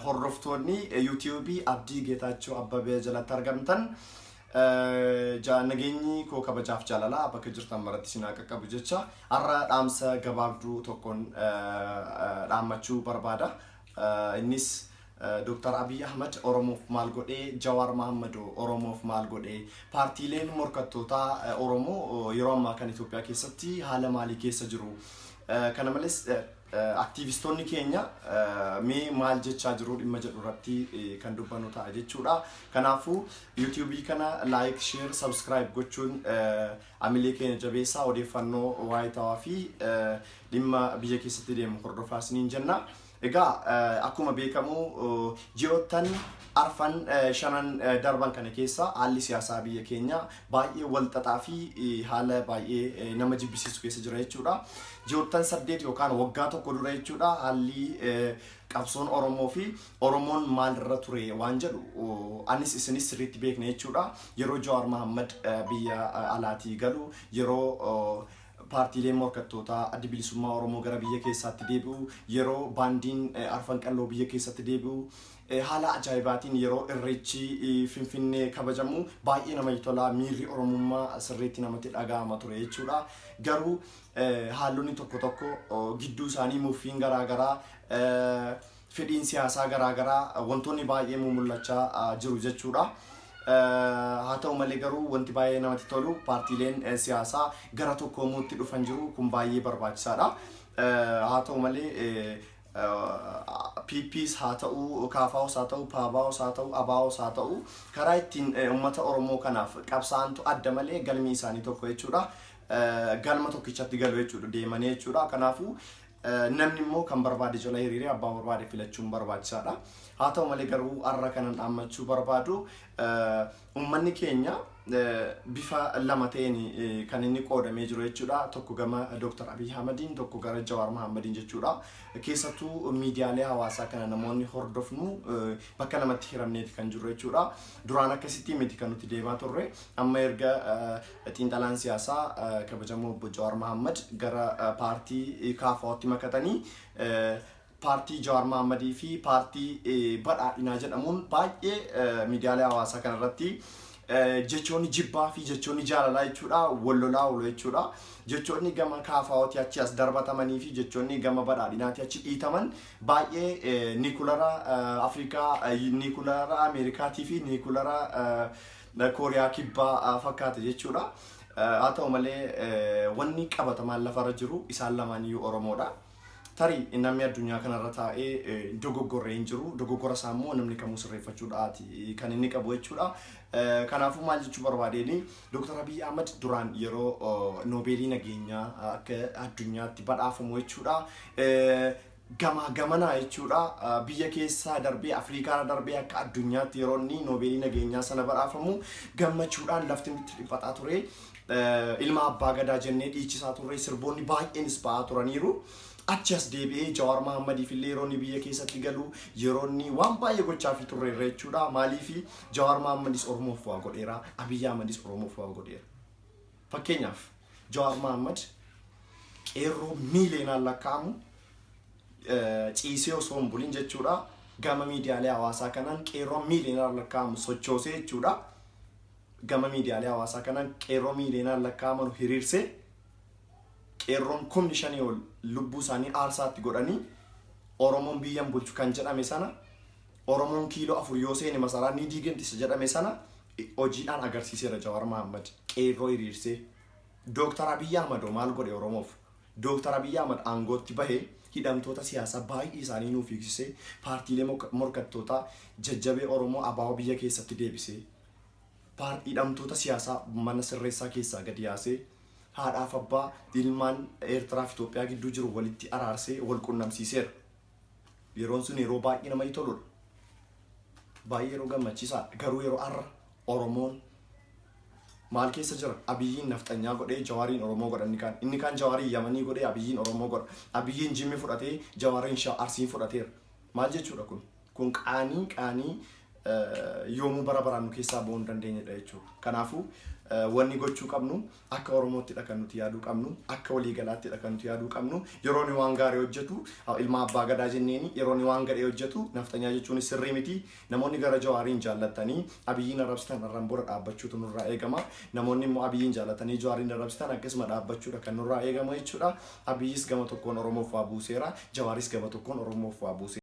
Hordoftoonni yuutiyuubii Abdii Geetaachoo Abbabee jalatti argamtan, nageenyi koo kabajaaf jaalalaa bakka jirtan maratti isin haa qaqqabu jecha, har'a dhaamsa gabaabduu tokkoon dhaammachuu barbaada. Innis Dr. Abiy Ahmad Oromoof maal godhee, Jawaar Mohammad Oromoof maal godhee, paartiileen morkattootaa Oromoo yeroo ammaa kan Itoophiyaa keessatti haala maalii keessa jiru? Kana malees aktiivistoonni keenya mee maal jechaa jiru dhimma jedhu irratti kan dubbannu ta'a jechuudha. Kanaafuu yuutuubii kana like, share, subscribe gochuun amilee keenya jabeessaa, odeeffannoo waayitawaa fi dhimma biyya keessatti deemu hordofaa isiniin jenna. Egaa akkuma beekamu ji'oottan arfan shanan darban kana keessa haalli siyaasaa biyya keenya baay'ee walxaxaa fi haala baay'ee nama jibbisiisu keessa jira jechuudha. Ji'oottan 8 yookaan waggaa tokko dura jechuudha, haalli qabsoon Oromoo fi Oromoon maalirra ture waan jedhu anis isinis sirriitti beekna jechuudha. Yeroo Jawaar Mohammad biyya alaatii galu, yeroo paartiileen morkattootaa Addi Bilisummaa Oromoo gara biyya keessaatti deebi'u, yeroo baandiin Arfan Qalloo biyya keessatti deebi'u, haala ajaa'ibaatiin yeroo Irreechi Finfinnee kabajamu baay'ee namatti tola, miirri Oromummaa sirriitti namatti dhaga'ama ture jechuudha. Garuu haalonni tokko tokko gidduu isaanii muffiin garaagaraa, fedhiin siyaasaa garaagaraa, wantoonni baay'ee mul'achaa jiru jechuudha. Haa ta'u malee garuu wanti baay'ee namatti tolu paartiileen siyaasaa gara tokkoomuutti dhufan jiru, kun baay'ee barbaachisaadha. Haa ta'u malee PPs haa ta'u, KFOs haa ta'u, PABOs haa ta'u, ABOs haa ta'u, karaa ittiin uummata Oromoo kanaaf qabsaa'antu adda malee galmi isaanii tokko jechuudha. Galma tokkichatti galu jechuudha deemanii jechuudha. Kanaafuu namni immoo kan barbaade jala hiriiree abbaa barbaade filachuun barbaachisaadha. Haa ta'u malee garuu har'a kanan dhaammachuu barbaadu, uummanni keenya bifa lama ta'een kan inni qoodamee jiru jechuudha. Tokko gama Dr. Abiy Ahmadiin, tokko gara Jawaar Mohammadiin jechuudha. Keessattuu miidiyaalee hawaasaa kana namoonni hordofnu bakka lamatti hiramneeti kan jirru jechuudha. Duraan akkasitti miti kan nuti deemaa turre. Amma erga xiinxalaan siyaasaa kabajamoo obbo Jawaar Mohammad gara paartii KFO'tti makatanii, paartii Jawaar Mohammadii fi paartii Badhaadhinaa jedhamuun baay'ee miidiyaalee hawaasaa kanarratti jechoonni jibbaa fi jechoonni jaalalaa jechuudha wal lolaa oolu jechuudha. Jechoonni gama KFO'tti achi as darbatamanii fi jechoonni gama Badhaadhinaatti achi dhiitaman baay'ee niikulara Afrikaa, niikulara Ameerikaatii fi niikulara Kooriyaa Kibbaa fakkaata jechuudha. Haa ta'u malee wanni qabatamaan lafarra jiru isaan lamaaniyyuu Oromoodha. Tarii namni addunyaa kanarra taa'ee dogoggorree hin jiru. Dogoggora isaa immoo namni kamuu sirreeffachuudhaati kan inni qabu jechuudha. Kanaafuu maal jechuu barbaadeen, Dr. Abiy Ahmad duraan yeroo Noobeelii nageenyaa akka addunyaatti badhaafamu jechuudha. Gamaa gamanaa jechuudha, biyya keessaa darbee, Afrikaa darbee akka addunyaatti yeroo inni Noobeelii nageenyaa sana badhaafamu gammachuudhaan lafti nutti dhiphataa ture. Ilma abbaa gadaa jennee dhiichisaa turre, sirboonni baay'eenis ba'aa turaniiru. Achi as deebi'ee Jawaar Mahaammadiif illee yeroo inni biyya keessatti galu, yeroo inni waan baay'ee gochaafii turre jechuudha. Maaliif? Jawaar Mahammadis Oromoof waa godheera, Abiyyi Ahmadis Oromoof waa godheera. Fakkeenyaaf Jawaar Mahammad qeerroo miiliyoonaan lakkaa'amu ciisee osoo hin bulin jechuudha. Gama miidiyaalee hawaasaa kanaan qeerroo miiliyoonaan lakkaa'amu sochoosee jechuudha. Gama miidiyaalee hawaasaa kanaan qeerroo miiliyoonaan lakkaa'aman hiriirsee, qeerroon 5,000 ol lubbuu isaanii aarsaatti godhanii, Oromoon biyyan bulchu kan jedhame sana, Oromoon kiiloo 4 yoo seene masaraa ni diigamtisa jedhame sana hojiidhaan agarsiiseera Jawaar Mahammad qeerroo hiriirsee. Dooktar Abiyyi Ahmad maal godhe Oromoof? Dooktar Abiyyi Ahmad aangootti bahee hidhamtoota siyaasaa baay'ee isaanii nuuf hiiksisee, paartiilee morkattootaa jajjabee Oromoo ABO biyya keessatti deebisee, hidhamtoota siyaasaa mana sirreessaa keessaa gadi yaasee, haadhaaf abbaa ilmaan Eertiraa fi Itoophiyaa gidduu jiru walitti araarsee wal qunnamsiiseera. Yeroon sun yeroo baay'ee namatti toludha. Baay'ee yeroo gammachiisaadha. Garuu yeroo har'a Oromoon maal keessa jira? Abiyyiin nafxanyaa godhee Jawaariin Oromoo godha inni kaan. Inni kaan Jawaariin Yamanii godhee Abiyyiin Oromoo godha. Abiyyiin Jimmi fudhatee Jawaariin Arsiin fudhateera. Maal jechuudha kun? Kun qaanii qaanii. Yoomuu bara baraan nu keessaa ba'uu hin dandeenyedha jechuudha. Kanaafuu wanni gochuu qabnu akka Oromoottidha kan nuti yaaduu qabnu, akka waliigalaattidha kan nuti yaaduu qabnu. Yeroo inni waan gaarii hojjetu ilma abbaa gadaa jenneeni, yeroo inni waan gadhee hojjetu nafxanyaa jechuun sirrii miti. Namoonni gara Jawaariin jaallattanii Abiyyiin arrabsitan irraan bora dhaabbachuutu nurraa eegama. Namoonni immoo Abiyyiin jaallatanii Jawaariin arrabsitan akkasuma dhaabbachuudha kan nurraa eegamu jechuudha. Abiyyis gama tokkoon Oromoof waa buuseera, Jawaaris gama tokkoon Oromoof waa buuseera.